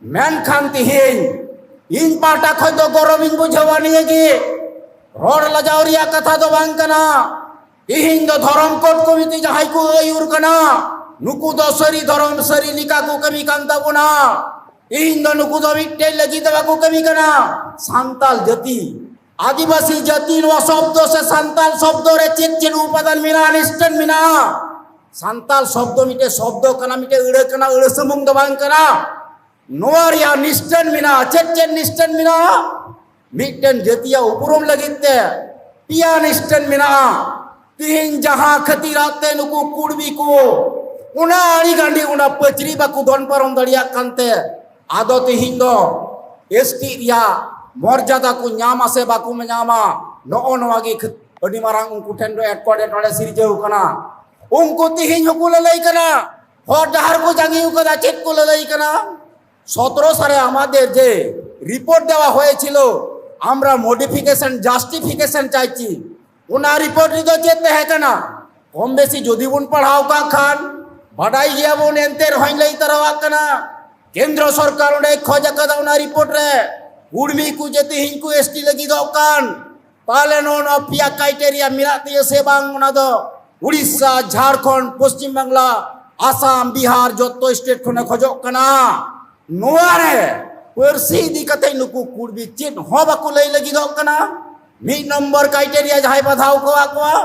ᱢᱮᱱᱠᱷᱟᱱ ᱛᱤᱦᱤᱧ ᱤᱧ ᱯᱟᱦᱴᱟ ᱠᱷᱚᱱ ᱫᱚ ᱜᱚᱨᱚᱵᱤᱧ ᱵᱩᱡᱷᱟᱹᱣᱟ, ᱱᱤᱭᱟᱹ ᱜᱮ ᱨᱚᱲ ᱞᱟᱡᱟᱣ ᱨᱮᱭᱟᱜ ᱠᱟᱛᱷᱟ ᱫᱚ ᱵᱟᱝ ᱠᱟᱱᱟ᱾ ᱛᱤᱦᱤᱧ ᱫᱚ ᱫᱷᱚᱨᱚᱢ ᱠᱳᱰ ᱠᱚᱢᱤᱴᱤ ᱡᱟᱦᱟᱸᱭ ᱠᱚ ᱟᱹᱭᱩᱨ ᱠᱟᱱᱟ, ᱱᱩᱠᱩ ᱫᱚ ᱥᱟᱹᱨᱤ ᱫᱷᱚᱨᱚᱢ ᱥᱟᱹᱨᱤ ᱞᱮᱠᱟ ᱠᱚ ᱠᱟᱹᱢᱤ ᱠᱟᱱ ᱛᱟᱵᱚᱱᱟ᱾ ᱛᱤᱦᱤᱧ ᱫᱚ ᱱᱩᱠᱩ ᱫᱚ ᱢᱤᱫᱴᱮᱡ ᱞᱟᱹᱜᱤᱫ ᱫᱚ ᱵᱟᱠᱚ ᱠᱟᱹᱢᱤ ᱠᱟᱱᱟ᱾ ᱥᱟᱱᱛᱟᱞ ᱡᱟᱹᱛᱤ, ᱟᱹᱫᱤᱵᱟᱹᱥᱤ ᱡᱟᱹᱛᱤ ᱱᱚᱣᱟ ᱥᱚᱵᱫᱚ ᱥᱮ ᱥᱟᱱᱛᱟᱞ ᱥᱚᱵᱫᱚ ᱨᱮ ᱪᱮᱫ ᱪᱮᱫ ᱩᱯᱟᱫᱟᱱ ᱢᱮᱱᱟᱜᱼᱟ, ᱱᱤᱥᱴᱟᱹᱱ ᱢᱮᱱᱟᱜᱼᱟ? ᱥᱟᱱᱛᱟᱞ ᱥᱚᱵᱫᱚ ᱢᱤᱫᱴᱮᱡ ᱥᱚᱵᱫᱚ ᱠᱟᱱᱟ, ᱢᱤᱫᱴᱮᱡ ᱟᱹᱲᱟᱹ ᱠᱟᱱᱟ, ᱟᱹᱲᱟᱹ ᱥᱩᱢᱩᱝ ᱫᱚ ᱵᱟᱝ ᱠᱟᱱᱟ᱾ ᱱᱚᱣᱟ ᱨᱮᱭᱟᱜ ᱱᱤᱥᱴᱟᱹᱱ ᱢᱮᱱᱟᱜᱼᱟ᱾ ᱪᱮᱫ ᱪᱮᱫ ᱱᱤᱥᱴᱟᱹᱱ ᱢᱮᱱᱟᱜᱼᱟ? ᱢᱤᱫᱴᱮᱱ ᱡᱟᱹᱛᱤᱭᱟᱜ ᱩᱯᱨᱩᱢ ᱞᱟᱹᱜᱤᱫ ᱛᱮ ᱯᱮᱭᱟ ᱱᱤᱥᱴᱟᱹᱱ ᱢᱮᱱᱟᱜᱼᱟ᱾ ᱛᱤᱦᱤᱧ ᱡᱟᱦᱟᱸ ᱠᱷᱟᱹᱛᱤᱨᱟᱜ ᱛᱮ ᱱᱩᱠᱩ ᱠᱩᱲᱢᱤ ᱠᱚ ᱚᱱᱟ ᱟᱹᱲᱤ ᱜᱟᱸᱰᱤ ᱚᱱᱟ ᱯᱟᱹᱪᱨᱤ ᱵᱟᱠᱚ ᱫᱚᱱ ᱯᱟᱨᱚᱢ ᱫᱟᱲᱮᱭᱟᱜ ᱠᱟᱱᱛᱮ, ᱟᱫᱚ ᱛᱤᱦᱤᱧ ᱫᱚ ᱮᱥᱴᱤ ᱨᱮᱭᱟᱜ ᱢᱚᱨᱡᱟᱫᱟ ᱠᱚ ᱧᱟᱢᱟ ᱥᱮ ᱵᱟᱠᱚ ᱧᱟᱢᱟ, ᱱᱚᱜᱼᱚ ᱱᱚᱣᱟ ᱜᱮ ᱠᱷᱟᱹ-, ᱟᱹᱰᱤ ᱢᱟᱨᱟᱝ ᱩᱱᱠᱩ ᱴᱷᱮᱱ ᱫᱚ ᱮᱴᱠᱮᱴᱚᱬᱮ ᱥᱤᱨᱡᱟᱹᱣ ᱠᱟᱱᱟ᱾ ᱩᱱᱠᱩ ᱛᱤᱦᱤᱧ ᱦᱚᱸᱠᱚ ᱞᱟᱹᱞᱟᱹᱭ ᱠᱟᱱᱟ, ᱦᱚᱨ ᱰᱟᱦᱟᱨ ᱠᱚ ᱡᱟᱸᱜᱮ ᱟᱠᱟᱫᱟ᱾ ᱪᱮᱫ ᱠᱚ ᱞᱟᱹᱞᱟᱹᱭ ᱠᱟᱱᱟ? ᱥᱚᱛᱨᱚ ᱥᱟᱞᱮ আমাদের যে রিপোর্ট দেওয়া হয়েছিল, আমরা মডিফিকেশন, জাস্টিফিকেশন চাইছি। ᱚᱱᱟ ᱨᱤᱯᱳᱨᱴ ᱨᱮᱫᱚ ᱪᱮᱫ ᱛᱟᱦᱮᱸ ᱠᱟᱱᱟ? ᱠᱚᱢ ᱵᱮᱥᱤ ᱡᱩᱫᱤ ᱵᱚᱱ ᱯᱟᱲᱦᱟᱣ ᱠᱟᱜ ᱠᱷᱟᱱ ᱵᱟᱰᱟᱭ ᱜᱮᱭᱟᱵᱚᱱ, ᱮᱱᱛᱮ ᱨᱮᱦᱚᱸᱧ ᱞᱟᱹᱭ ᱛᱟᱨᱟᱣᱟᱜ ᱠᱟᱱᱟ᱾ ᱠᱮᱱᱫᱨᱚ ᱥᱚᱨᱠᱟᱨ ᱚᱸᱰᱮᱭ ᱠᱷᱚᱡ ᱟᱠᱟᱫᱟ ᱚᱱᱟ ᱨᱤᱯᱳᱨᱴ ᱨᱮ, ᱠᱩᱲᱢᱤ ᱠᱚ ᱡᱮ ᱛᱮᱦᱮᱧ ᱠᱚ ᱮᱥᱴᱤ ᱞᱟᱹᱜᱤᱫᱚᱜ ᱠᱟᱱ, ᱛᱟᱦᱞᱮ ᱱᱚᱜᱼᱚ ᱱᱚᱣᱟ ᱯᱮᱭᱟ ᱠᱨᱟᱭᱴᱮᱨᱤᱭᱟ ᱢᱮᱱᱟᱜ ᱛᱤᱧᱟᱹ ᱥᱮ ᱵᱟᱝ, ᱚᱱᱟ ᱫᱚ ᱩᱲᱤᱥᱥᱟ, ᱡᱷᱟᱲᱠᱷᱚᱸᱰ, ᱯᱚᱥᱪᱤᱢ ᱵᱟᱝᱞᱟ, ᱟᱥᱟᱢ, ᱵᱤᱦᱟᱨ ᱡᱚᱛᱚ ᱥᱴᱮᱴ ᱠᱷᱚᱱᱮ ᱠᱷᱚᱡᱚᱜ ᱠᱟᱱᱟ᱾ ᱱᱚᱣᱟ ᱨᱮ ᱯᱟᱹᱨᱥᱤ ᱤᱫᱤ ᱠᱟᱛᱮ ᱱᱩᱠᱩ ᱠᱩᱲᱵᱤ ᱪᱮᱫ ᱦᱚᱸ ᱵᱟᱠᱚ ᱞᱟᱹᱭ ᱞᱟᱹᱜᱤᱫᱚᱜ ᱠᱟᱱᱟ᱾ ᱢᱤᱫ ᱱᱚᱢᱵᱚᱨ ᱠᱨᱟᱭᱴᱮᱨᱤᱭᱟ ᱡᱟᱦᱟᱸᱭ ᱵᱟᱫᱷᱟᱣ ᱠᱚᱣᱟ ᱠᱚᱣᱟ,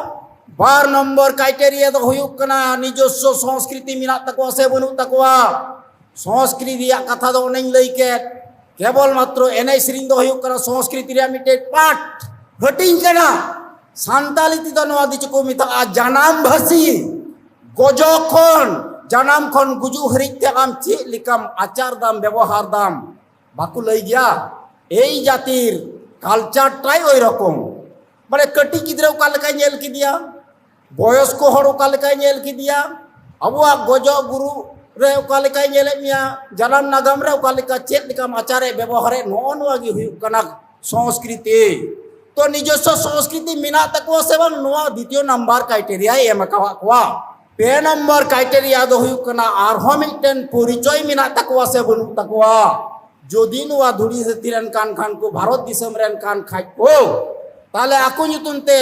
ᱵᱟᱨ ᱱᱚᱢᱵᱚᱨ ᱠᱨᱟᱭᱴᱮᱨᱤᱭᱟ ᱫᱚ ᱦᱩᱭᱩᱜ ᱠᱟᱱᱟ, ᱱᱤᱡᱚᱥᱥᱚ ᱥᱚᱝᱥᱠᱨᱤᱛᱤ ᱢᱮᱱᱟᱜ ᱛᱟᱠᱚᱣᱟ ᱥᱮ ᱵᱟᱹᱱᱩᱜ ᱛᱟᱠᱚᱣᱟ? ᱥᱚᱝᱥᱠᱨᱤᱛᱤ ᱨᱮᱭᱟᱜ ᱠᱟᱛᱷᱟ ᱫᱚ ᱚᱱᱮᱧ ᱞᱟᱹᱭ ᱠᱮᱫ, ᱠᱮᱵᱚᱞ ᱢᱟᱛᱨᱚ ᱮᱱᱮᱡ ᱥᱮᱨᱮᱧ ᱫᱚ ᱦᱩᱭᱩᱜ ᱠᱟᱱᱟ ᱥᱚᱝᱥᱠᱨᱤᱛᱤ ᱨᱮᱭᱟᱜ ᱢᱤᱫᱴᱮᱡ ᱯᱟᱨᱴ, ᱦᱟᱹᱴᱤᱧ ᱠᱟᱱᱟ᱾ ᱥᱟᱱᱛᱟᱞᱤ ᱛᱮᱫᱚ ᱱᱚᱣᱟ ᱫᱚ ᱪᱮᱫ ᱠᱚ ᱢᱮᱛᱟᱜᱼᱟ? ᱡᱟᱱᱟᱢ ᱵᱷᱟᱹᱥᱤ᱾ ᱜᱚᱡᱚᱜ ᱠᱷᱚᱱ, ᱡᱟᱱᱟᱢ ᱠᱷᱚᱱ ᱜᱩᱡᱩᱜ ᱦᱟᱹᱨᱤᱡ ᱛᱮ ᱟᱢ ᱪᱮᱫ ᱞᱮᱠᱟᱢ ᱟᱪᱟᱨ ᱫᱟᱢ, ᱵᱮᱵᱚᱦᱟᱨ ᱫᱟᱢ, ᱵᱟᱠᱚ ᱞᱟᱹᱭ ᱜᱮᱭᱟ? ᱮᱭ ᱡᱟᱹᱛᱤᱨ ᱠᱟᱞᱪᱟᱨ ᱴᱟᱭ ᱳᱭ ᱨᱚᱠᱚᱢ᱾ ᱢᱟᱱᱮ ᱠᱟᱹᱴᱤᱡ ᱜᱤᱫᱽᱨᱟᱹ ᱚᱠᱟ ᱞᱮᱠᱟᱭ ᱧᱮᱞ ᱠᱮᱫᱮᱭᱟ, ᱵᱚᱭᱚᱥᱠᱚ ᱦᱚᱲ ᱚᱠᱟ ᱞᱮᱠᱟᱭ ᱧᱮᱞ ᱠᱮᱫᱮᱭᱟ, ᱟᱵᱚᱣᱟᱜ ᱜᱚᱡᱚᱜ ᱜᱩᱨᱩᱜ ᱨᱮ ᱚᱠᱟ ᱞᱮᱠᱟᱭ ᱧᱮᱞᱮᱫ ᱢᱮᱭᱟ, ᱡᱟᱱᱟᱢ ᱱᱟᱜᱟᱢ ᱨᱮ ᱚᱠᱟ ᱞᱮᱠᱟ, ᱪᱮᱫ ᱞᱮᱠᱟᱢ ᱟᱪᱟᱨᱮᱫ ᱵᱮᱵᱚᱦᱟᱨᱮᱫ, ᱱᱚᱜᱼᱚ ᱱᱚᱣᱟ ᱜᱮ ᱦᱩᱭᱩᱜ ᱠᱟᱱᱟ ᱥᱚᱝᱥᱠᱨᱤᱛᱤ᱾ ᱛᱚ ᱱᱤᱡᱚᱥᱥᱚ ᱥᱚᱝᱥᱠᱨᱤᱛᱤ ᱢᱮᱱᱟᱜ ᱛᱟᱠᱚᱣᱟ ᱥᱮ ᱵᱟᱝ, ᱱᱚᱣᱟ ᱫᱤᱛᱤᱭᱚ ᱱᱟᱢᱵᱟᱨ ᱠᱨᱟᱭᱴᱮᱨᱤᱭᱟᱭ ᱮᱢ ᱟᱠᱟᱣᱟᱫ ᱠᱚᱣᱟ᱾ ᱯᱮ ᱱᱚᱢᱵᱚᱨ ᱠᱨᱟᱭᱴᱮᱨᱤᱭᱟ ᱫᱚ ᱦᱩᱭᱩᱜ ᱠᱟᱱᱟ, ᱟᱨᱦᱚᱸ ᱢᱤᱫᱴᱮᱱ ᱯᱚᱨᱤᱪᱚᱭ ᱢᱮᱱᱟᱜ ᱛᱟᱠᱚᱣᱟ ᱥᱮ ᱵᱟᱹᱱᱩᱜ ᱛᱟᱠᱚᱣᱟ? ᱡᱩᱫᱤ ᱱᱚᱣᱟ ᱫᱷᱩᱲᱤ ᱫᱷᱟᱹᱨᱛᱤ ᱨᱮᱱ ᱠᱟᱱ ᱠᱷᱟᱱ ᱠᱚ, ᱵᱷᱟᱨᱚᱛ ᱫᱤᱥᱚᱢ ᱨᱮᱱ ᱠᱟᱱ ᱠᱷᱟᱡ ᱠᱚ, ᱛᱟᱦᱞᱮ ᱟᱠᱚ ᱧᱩᱛᱩᱢ ᱛᱮ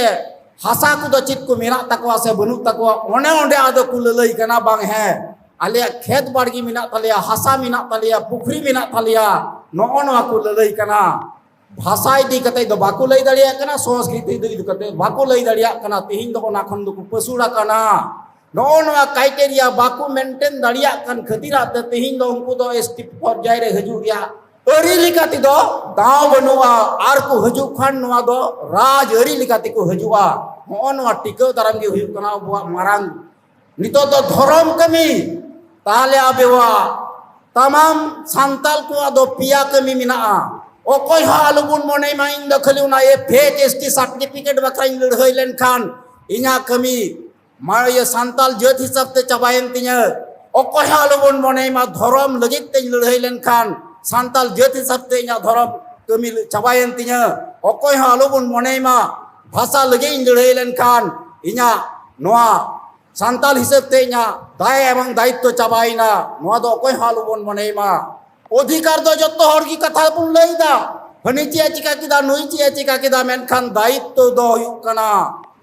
ᱦᱟᱥᱟ ᱠᱚᱫᱚ ᱪᱮᱫ ᱠᱚ ᱢᱮᱱᱟᱜ ᱛᱟᱠᱚᱣᱟ ᱥᱮ ᱵᱟᱹᱱᱩᱜ ᱛᱟᱠᱚᱣᱟ? ᱚᱱᱮ ᱚᱸᱰᱮ ᱟᱫᱚ ᱠᱚ ᱞᱟᱹᱞᱟᱹᱭ ᱠᱟᱱᱟ, ᱵᱟᱝ ᱦᱮᱸ, ᱟᱞᱮᱭᱟᱜ ᱠᱷᱮᱛ ᱵᱟᱲᱜᱮ ᱢᱮᱱᱟᱜ ᱛᱟᱞᱮᱭᱟ, ᱦᱟᱥᱟ ᱢᱮᱱᱟᱜ ᱛᱟᱞᱮᱭᱟ, ᱯᱩᱠᱷᱨᱤ ᱢᱮᱱᱟᱜ ᱛᱟᱞᱮᱭᱟ, ᱱᱚᱜᱼᱚ ᱱᱚᱣᱟ ᱠᱚ ᱞᱟᱹᱞᱟᱹᱭ ᱠᱟᱱᱟ᱾ ᱵᱷᱟᱥᱟ ᱤᱫᱤ ᱠᱟᱛᱮ ᱫᱚ ᱵᱟᱠᱚ ᱞᱟᱹᱭ ᱫᱟᱲᱮᱭᱟᱜ ᱠᱟᱱᱟ, ᱥᱚᱝᱥᱠᱨᱤᱛᱤ ᱤᱫᱤ ᱠᱟᱛᱮ ᱵᱟᱠᱚ ᱞᱟᱹᱭ ᱫᱟᱲᱮᱭᱟᱜ ᱠᱟᱱᱟ᱾ ᱛᱮᱦᱮᱧ ᱫᱚ ᱚᱱᱟ ᱠᱷᱚᱱ ᱫᱚᱠᱚ ᱯᱟᱹᱥᱩᱲ ᱟᱠᱟᱱᱟ᱾ ᱱᱚᱜᱼᱚ ᱱᱚᱣᱟ ᱠᱨᱟᱭᱴᱮᱨᱤᱭᱟ ᱵᱟᱠᱚ ᱢᱮᱱᱴᱮᱱ ᱫᱟᱲᱮᱭᱟᱜ ᱠᱟᱱ ᱠᱷᱟᱹᱛᱤᱨᱟᱜ ᱛᱮ ᱛᱮᱦᱮᱧ ᱫᱚ ᱩᱱᱠᱩ ᱫᱚ ᱮᱥ ᱴᱤ ᱯᱚᱨᱡᱟᱭ ᱨᱮ ᱦᱤᱡᱩᱜ ᱨᱮᱭᱟᱜ ᱟᱹᱨᱤ ᱞᱮᱠᱟ ᱛᱮᱫᱚ ᱫᱟᱣ ᱵᱟᱹᱱᱩᱜᱼᱟ᱾ ᱟᱨ ᱠᱚ ᱦᱤᱡᱩᱜ ᱠᱷᱟᱱ ᱱᱚᱣᱟ ᱫᱚ ᱨᱟᱡᱽ ᱟᱹᱨᱤ ᱞᱮᱠᱟ ᱛᱮᱠᱚ ᱦᱤᱡᱩᱜᱼᱟ᱾ ᱱᱚᱜᱼᱚ ᱱᱚᱣᱟ ᱴᱤᱠᱟᱹᱣ ᱫᱟᱨᱟᱢ ᱜᱮ ᱦᱩᱭᱩᱜ ᱠᱟᱱᱟ ᱟᱵᱚᱣᱟᱜ ᱢᱟᱨᱟᱝ ᱱᱤᱛᱚᱜ ᱫᱚ ᱫᱷᱚᱨᱚᱢ ᱠᱟᱹᱢᱤ᱾ ᱛᱟᱦᱞᱮ ᱟᱵᱚᱣᱟᱜ ᱛᱟᱢᱟᱢ ᱥᱟᱱᱛᱟᱞ ᱠᱚᱣᱟᱜ ᱫᱚ ᱯᱮᱭᱟ ᱠᱟᱹᱢᱤ ᱢᱮᱱᱟᱜᱼᱟ᱾ ᱚᱠᱚᱭ ᱦᱚᱸ ᱟᱞᱚᱵᱚᱱ ᱢᱚᱱᱮᱭ ᱢᱟ ᱤᱧ ᱫᱚ ᱠᱷᱟᱹᱞᱤ ᱚᱱᱟ F H S T certificate ᱵᱟᱠᱷᱨᱟᱧ ᱞᱟᱹᱲᱦᱟᱹᱭ ᱞᱮᱱᱠᱷᱟᱱ ᱤᱧᱟᱹᱜ ᱠᱟᱹᱢᱤ ᱢᱟ ᱤᱭᱟᱹ ᱥᱟᱱᱛᱟᱞ ᱡᱟᱹᱛ ᱦᱤᱥᱟᱹᱵ ᱛᱮ ᱪᱟᱵᱟᱭᱮᱱ ᱛᱤᱧᱟᱹ᱾ ᱚᱠᱚᱭ ᱦᱚᱸ ᱟᱞᱚᱵᱚᱱ ᱢᱚᱱᱮᱭ ᱢᱟ ᱫᱷᱚᱨᱚᱢ ᱞᱟᱹᱜᱤᱫ ᱛᱮᱧ ᱞᱟᱹᱲᱦᱟᱹᱭ ᱞᱮᱱᱠᱷᱟᱱ ᱥᱟᱱᱛᱟᱞ ᱡᱟᱹᱛ ᱦᱤᱥᱟᱹᱵ ᱛᱮ ᱤᱧᱟᱹᱜ ᱫᱷᱚᱨᱚᱢ ᱠᱟᱹᱢᱤ ᱪᱟᱵᱟᱭᱮᱱ ᱛᱤᱧᱟᱹ᱾ ᱚᱠᱚᱭ ᱦᱚᱸ ᱟᱞᱚᱵᱚᱱ ᱢᱚᱱᱮᱭ ᱢᱟ ᱵᱷᱟᱥᱟ ᱞᱟᱹᱜᱤᱫ ᱤᱧ ᱞᱟᱹᱲᱦᱟᱹᱭ ᱞᱮᱱᱠᱷᱟᱱ ᱤᱧᱟᱹᱜ ᱱᱚᱣᱟ ᱥᱟᱱᱛᱟᱞ ᱦᱤᱥᱟᱹᱵ ᱛᱮ ᱤᱧᱟᱹᱜ ᱫᱟᱭ ᱮᱵᱚᱝ ᱫᱟᱭᱤᱛᱛᱚ ᱪᱟᱵᱟᱭᱮᱱᱟ, ᱱᱚᱣᱟ ᱫᱚ ᱚᱠᱚᱭ ᱦᱚᱸ ᱟᱞᱚᱵᱚᱱ ᱢᱚᱱᱮᱭ ᱢᱟ᱾ ᱚᱫᱷᱤᱠᱟᱨ ᱫᱚ ᱡᱚᱛᱚ ᱦᱚᱲ ᱜᱮ ᱠᱟᱛᱷᱟ ᱵᱚᱱ ᱞᱟᱹᱭ ᱮᱫᱟ, ᱦᱟᱹᱱᱤ ᱪᱮᱫ ᱮ ᱪᱤᱠᱟ ᱠᱮᱫᱟ, ᱱᱩᱭ ᱪᱮᱫ ᱮ ᱪᱤᱠᱟ ᱠᱮᱫᱟ, ᱢᱮᱱᱠᱷᱟᱱ ᱫᱟᱭᱤᱛᱛᱚ ᱫᱚ ᱦᱩᱭᱩᱜ ᱠᱟᱱᱟ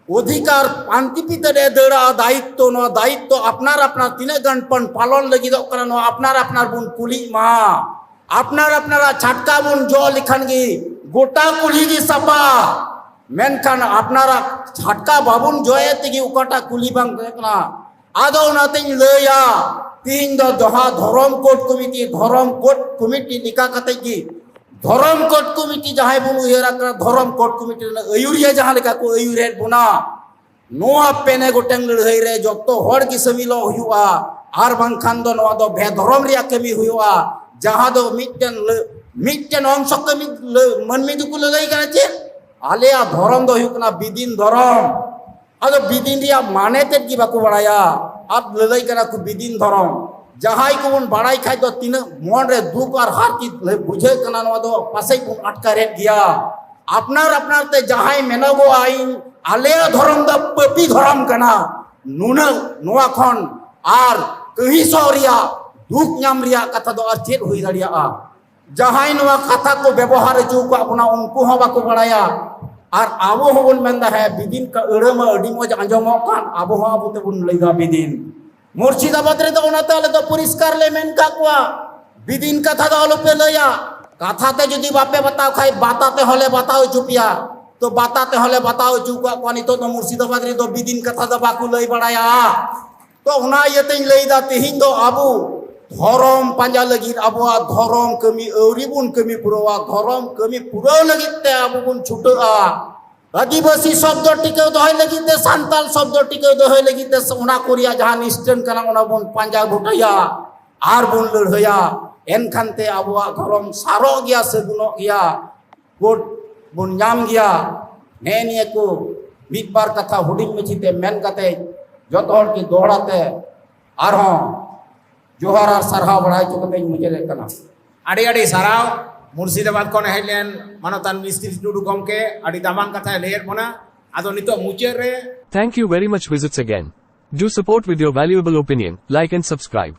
ᱚᱫᱷᱤᱠᱟᱨ ᱯᱟᱱᱛᱤ ᱯᱤᱛᱟᱹ ᱨᱮ ᱫᱟᱹᱲᱟ᱾ ᱫᱟᱭᱤᱛᱛᱚ, ᱱᱚᱣᱟ ᱫᱟᱭᱤᱛᱛᱚ ᱟᱯᱱᱟᱨ ᱟᱯᱱᱟᱨ ᱛᱤᱱᱟᱹᱜ ᱜᱟᱱ ᱵᱚᱱ ᱯᱟᱞᱚᱱ ᱞᱟᱹᱜᱤᱫᱚᱜ ᱠᱟᱱᱟ, ᱱᱚᱣᱟ ᱟᱯᱱᱟᱨ ᱟᱯᱱᱟᱨ ᱵᱚᱱ ᱠᱩᱞᱤᱜ ᱢᱟ᱾ ᱟᱯᱱᱟᱨ ᱟᱯᱱᱟᱨᱟᱜ ᱪᱷᱟᱴᱠᱟ ᱵᱚᱱ ᱡᱚᱜ ᱞᱮᱠᱷᱟᱱ ᱜᱮ ᱜᱚᱴᱟ ᱠᱩᱞᱦᱤ ᱜᱮ ᱥᱟᱯᱷᱟ᱾ ᱢᱮᱱᱠᱷᱟᱱ ᱟᱯᱱᱟᱨᱟᱜ ᱪᱷᱟᱴᱠᱟ ᱵᱟᱵᱚᱱ ᱡᱚᱭᱮᱫ ᱛᱮᱜᱮ ᱚᱠᱟᱴᱟᱜ ᱠᱩᱞᱤ ᱵᱟᱝ ᱛᱟᱦᱮᱸ ᱠᱟᱱᱟ᱾ ᱟᱫᱚ ᱚᱱᱟᱛᱤᱧ ᱞᱟᱹᱭᱟ, ᱛᱤᱦᱤᱧ ᱫᱚ ᱡᱟᱦᱟᱸ ᱫᱷᱚᱨᱚᱢ ᱠᱳᱰ ᱠᱚᱢᱤᱴᱤ, ᱫᱷᱚᱨᱚᱢ ᱠᱳᱰ ᱠᱚᱢᱤᱴᱤ ᱞᱮᱠᱟ ᱠᱟᱛᱮ ᱜᱮ, ᱫᱷᱚᱨᱚᱢ ᱠᱳᱰ ᱠᱚᱢᱤᱴᱤ ᱡᱟᱦᱟᱸᱭ ᱵᱚᱱ ᱩᱭᱦᱟᱹᱨ ᱟᱠᱟᱫᱟ, ᱫᱷᱚᱨᱚᱢ ᱠᱳᱰ ᱠᱚᱢᱤᱴᱤ ᱨᱮᱱᱟᱜ ᱟᱹᱭᱩᱨᱤᱭᱟᱹ ᱡᱟᱦᱟᱸ ᱞᱮᱠᱟ ᱠᱚ ᱟᱹᱭᱩᱨᱮᱫ ᱵᱚᱱᱟ, ᱱᱚᱣᱟ ᱯᱮᱱᱮ ᱜᱚᱴᱮᱱ ᱞᱟᱹᱲᱦᱟᱹᱭ ᱨᱮ ᱡᱚᱛᱚ ᱦᱚᱲ ᱜᱮ ᱥᱟᱹᱢᱤᱞᱚᱜ ᱦᱩᱭᱩᱜᱼᱟ, ᱟᱨ ᱵᱟᱝᱠᱷᱟᱱ ᱫᱚ ᱱᱚᱣᱟ ᱫᱚ ᱵᱮᱫᱷᱚᱨᱚᱢ ᱨᱮᱭᱟᱜ ᱠᱟᱹᱢᱤ ᱦᱩᱭᱩᱜᱼᱟ᱾ ᱡᱟᱦᱟᱸ ᱫᱚ ᱢᱤᱫᱴᱮᱱ ᱞᱟᱹ-, ᱢᱤᱫᱴᱮᱱ ᱚᱝᱥᱚ ᱠᱟᱹᱢᱤ ᱞᱟᱹ-, ᱢᱟᱹᱱᱢᱤ ᱫᱚᱠᱚ ᱞᱟᱹᱞᱟᱹᱭ ᱠᱟᱱᱟ ᱪᱮᱫ, ᱟᱞᱮᱭᱟᱜ ᱫᱷᱚᱨᱚᱢ ᱫᱚ ᱦᱩᱭᱩᱜ ᱠᱟᱱᱟ ᱵᱤᱫᱤᱱ ᱫᱷᱚᱨᱚᱢ᱾ ᱟᱫᱚ ᱵᱤᱫᱤᱱ ᱨᱮᱭᱟᱜ ᱢᱟᱱᱮ ᱛᱮᱫ ᱜᱮ ᱵᱟᱠᱚ ᱵᱟᱲᱟᱭᱟ, ᱟᱨ ᱞᱟᱹᱞᱟᱹᱭ ᱠᱟᱱᱟ ᱠᱚ ᱵᱤᱫᱤᱱ ᱫᱷᱚᱨᱚᱢ᱾ ᱡᱟᱦᱟᱸᱭ ᱠᱚᱵᱚᱱ ᱵᱟᱲᱟᱭ ᱠᱷᱟᱡ ᱫᱚ ᱛᱤᱱᱟᱹᱜ ᱢᱚᱱ ᱨᱮ ᱫᱩᱠ ᱟᱨ ᱦᱟᱨᱠᱮᱛ ᱵᱩᱡᱷᱟᱹᱜ ᱠᱟᱱᱟ, ᱱᱚᱣᱟ ᱫᱚ ᱯᱟᱥᱮᱡ ᱵᱚᱱ ᱟᱴᱠᱟᱨᱮᱫ ᱜᱮᱭᱟ᱾ ᱟᱯᱱᱟᱨ ᱟᱯᱱᱟᱨ ᱛᱮ ᱡᱟᱦᱟᱸᱭ ᱢᱮᱱᱚᱜᱚᱜᱼᱟ, ᱤᱧ, ᱟᱞᱮᱭᱟᱜ ᱫᱷᱚᱨᱚᱢ ᱫᱚ ᱯᱟᱹᱯᱤ ᱫᱷᱚᱨᱚᱢ ᱠᱟᱱᱟ, ᱱᱩᱱᱟᱹᱜ ᱱᱚᱣᱟ ᱠᱷᱚᱱ ᱟᱨ ᱠᱟᱹᱦᱤᱥᱚᱜ ᱨᱮᱭᱟᱜ, ᱫᱩᱠ ᱧᱟᱢ ᱨᱮᱭᱟᱜ ᱠᱟᱛᱷᱟ ᱫᱚ ᱟᱨ ᱪᱮᱫ ᱦᱩᱭ ᱫᱟᱲᱮᱭᱟᱜᱼᱟ? ᱡᱟᱦᱟᱸᱭ ᱱᱚᱣᱟ ᱠᱟᱛᱷᱟ ᱠᱚ ᱵᱮᱵᱚᱦᱟᱨ ᱦᱚᱪᱚ ᱟᱠᱟᱫ ᱵᱚᱱᱟ, ᱩᱱᱠᱩ ᱦᱚᱸ ᱵᱟᱠᱚ ᱵᱟᱲᱟᱭᱟ᱾ ᱟᱨ ᱟᱵᱚ ᱦᱚᱸᱵᱚᱱ ᱢᱮᱱᱫᱟ, ᱦᱮᱸ, ᱵᱤᱫᱤᱱ ᱠᱟ-, ᱟᱹᱲᱟᱹ ᱢᱟ ᱟᱹᱰᱤ ᱢᱚᱡᱽ ᱟᱸᱡᱚᱢᱚᱜ ᱠᱟᱱ, ᱟᱵᱚ ᱦᱚᱸ ᱟᱵᱚ ᱛᱮᱵᱚᱱ ᱞᱟᱹᱭᱫᱟ ᱵᱤᱫᱤᱱ᱾ ᱢᱩᱨᱥᱤᱫᱟᱵᱟᱫᱽ ᱨᱮᱫᱚ ᱚᱱᱟᱛᱮ ᱟᱞᱮ ᱫᱚ ᱯᱚᱨᱤᱥᱠᱟᱨ ᱞᱮ ᱢᱮᱱ ᱠᱟᱜ ᱠᱚᱣᱟ, ᱵᱤᱫᱤᱱ ᱠᱟᱛᱷᱟ ᱫᱚ ᱟᱞᱚᱯᱮ ᱞᱟᱹᱭᱟ᱾ ᱠᱟᱛᱷᱟ ᱛᱮ ᱡᱩᱫᱤ ᱵᱟᱯᱮ ᱵᱟᱛᱟᱣ ᱠᱷᱟᱡ, ᱵᱟᱛᱟ ᱛᱮᱦᱚᱸ ᱞᱮ ᱵᱟᱛᱟᱣ ᱦᱚᱪᱚ ᱯᱮᱭᱟ᱾ ᱛᱚ ᱵᱟᱛᱟ ᱛᱮᱦᱚᱸ ᱞᱮ ᱵᱟᱛᱟᱣ ᱦᱚᱪᱚ ᱠᱟᱜ ᱠᱚᱣᱟ᱾ ᱱᱤᱛᱚᱜ ᱫᱚ ᱢᱩᱨᱥᱤᱫᱟᱵᱟᱫᱽ ᱨᱮᱫᱚ ᱵᱤᱫᱤᱱ ᱠᱟᱛᱷᱟ ᱫᱚ ᱵᱟᱠᱚ ᱞᱟᱹᱭ ᱵᱟᱲᱟᱭᱟ᱾ ᱛᱚ ᱚᱱᱟ ᱤᱭᱟᱹᱛᱮᱧ ᱞᱟᱹᱭᱫᱟ, ᱛᱮᱦᱮᱧ ᱫᱚ ᱟᱵᱚ ᱫᱷᱚᱨᱚᱢ ᱯᱟᱸᱡᱟ ᱞᱟᱹᱜᱤᱫ, ᱟᱵᱚᱣᱟᱜ ᱫᱷᱚᱨᱚᱢ ᱠᱟᱹᱢᱤ ᱟᱹᱣᱨᱤ ᱵᱚᱱ ᱠᱟᱹᱢᱤ ᱯᱩᱨᱟᱹᱣᱟ᱾ ᱫᱷᱚᱨᱚᱢ ᱠᱟᱹᱢᱤ ᱯᱩᱨᱟᱹᱣ ᱞᱟᱹᱜᱤᱫ ᱛᱮ ᱟᱵᱚ ᱵᱚᱱ ᱪᱷᱩᱴᱟᱹᱜᱼᱟ᱾ ᱟᱹᱫᱤᱵᱟᱹᱥᱤ ᱥᱚᱵᱫᱚ ᱴᱤᱠᱟᱹᱣ ᱫᱚᱦᱚᱭ ᱞᱟᱹᱜᱤᱫ ᱛᱮ, ᱥᱟᱱᱛᱟᱞ ᱥᱚᱵᱫᱚ ᱴᱤᱠᱟᱹᱣ ᱫᱚᱦᱚᱭ ᱞᱟᱹᱜᱤᱫ ᱛᱮ, ᱚᱱᱟ ᱠᱚ ᱨᱮᱭᱟᱜ ᱡᱟᱦᱟᱸ ᱱᱤᱥᱴᱟᱹᱱ ᱠᱟᱱᱟ, ᱚᱱᱟ ᱵᱚᱱ ᱯᱟᱸᱡᱟ ᱜᱚᱴᱟᱭᱟ ᱟᱨ ᱵᱚᱱ ᱞᱟᱹᱲᱦᱟᱹᱭᱟ᱾ ᱮᱱᱠᱷᱟᱱ ᱛᱮ ᱟᱵᱚᱣᱟᱜ ᱫᱷᱚᱨᱚᱢ ᱥᱟᱨᱚᱜ ᱜᱮᱭᱟ, ᱥᱟᱹᱜᱩᱱᱚᱜ ᱜᱮᱭᱟ, ᱠᱳᱰ ᱵᱚᱱ ᱧᱟᱢ ᱜᱮᱭᱟ᱾ ᱱᱮᱜᱼᱮ ᱱᱤᱭᱟᱹ ᱠᱚ ᱢᱤᱫ ᱵᱟᱨ ᱠᱟᱛᱷᱟ ᱦᱩᱰᱤᱧ ᱢᱟᱹᱪᱷᱤ ᱛᱮ ᱢᱮᱱ ᱠᱟᱛᱮ, ᱡᱚᱛᱚ ᱦᱚᱲ ᱜᱮ ᱫᱚᱦᱲᱟ ᱛᱮ ᱟᱨᱦᱚᱸ ᱡᱚᱦᱟᱨ ᱟᱨ ᱥᱟᱨᱦᱟᱣ ᱵᱟᱲᱟᱭ ᱦᱚᱪᱚ ᱠᱟᱛᱮᱧ ᱢᱩᱪᱟᱹᱫᱮᱫ ᱠᱟᱱᱟ᱾ ᱟᱹᱰᱤ ᱟᱹᱰᱤ ᱥᱟᱨᱦᱟᱣ᱾ ᱢᱩᱨᱥᱤᱫᱟᱵᱟᱫᱽ ᱠᱷᱚᱱ ᱦᱮᱡ ᱞᱮᱱ ᱢᱟᱱᱚᱛᱟᱱ ᱢᱤᱥᱛᱨᱤ ᱴᱩᱰᱩ ᱜᱚᱢᱠᱮ ᱟᱹᱰᱤ ᱫᱟᱢᱟᱱ ᱠᱟᱛᱷᱟᱭ ᱞᱟᱹᱭᱮᱫ ᱵᱚᱱᱟ᱾ ᱟᱫᱚ ᱱᱤᱛᱚᱜ ᱢᱩᱪᱟᱹᱫ ᱨᱮ Thank you very much. Visits again. Do support with your valuable opinion, like and subscribe.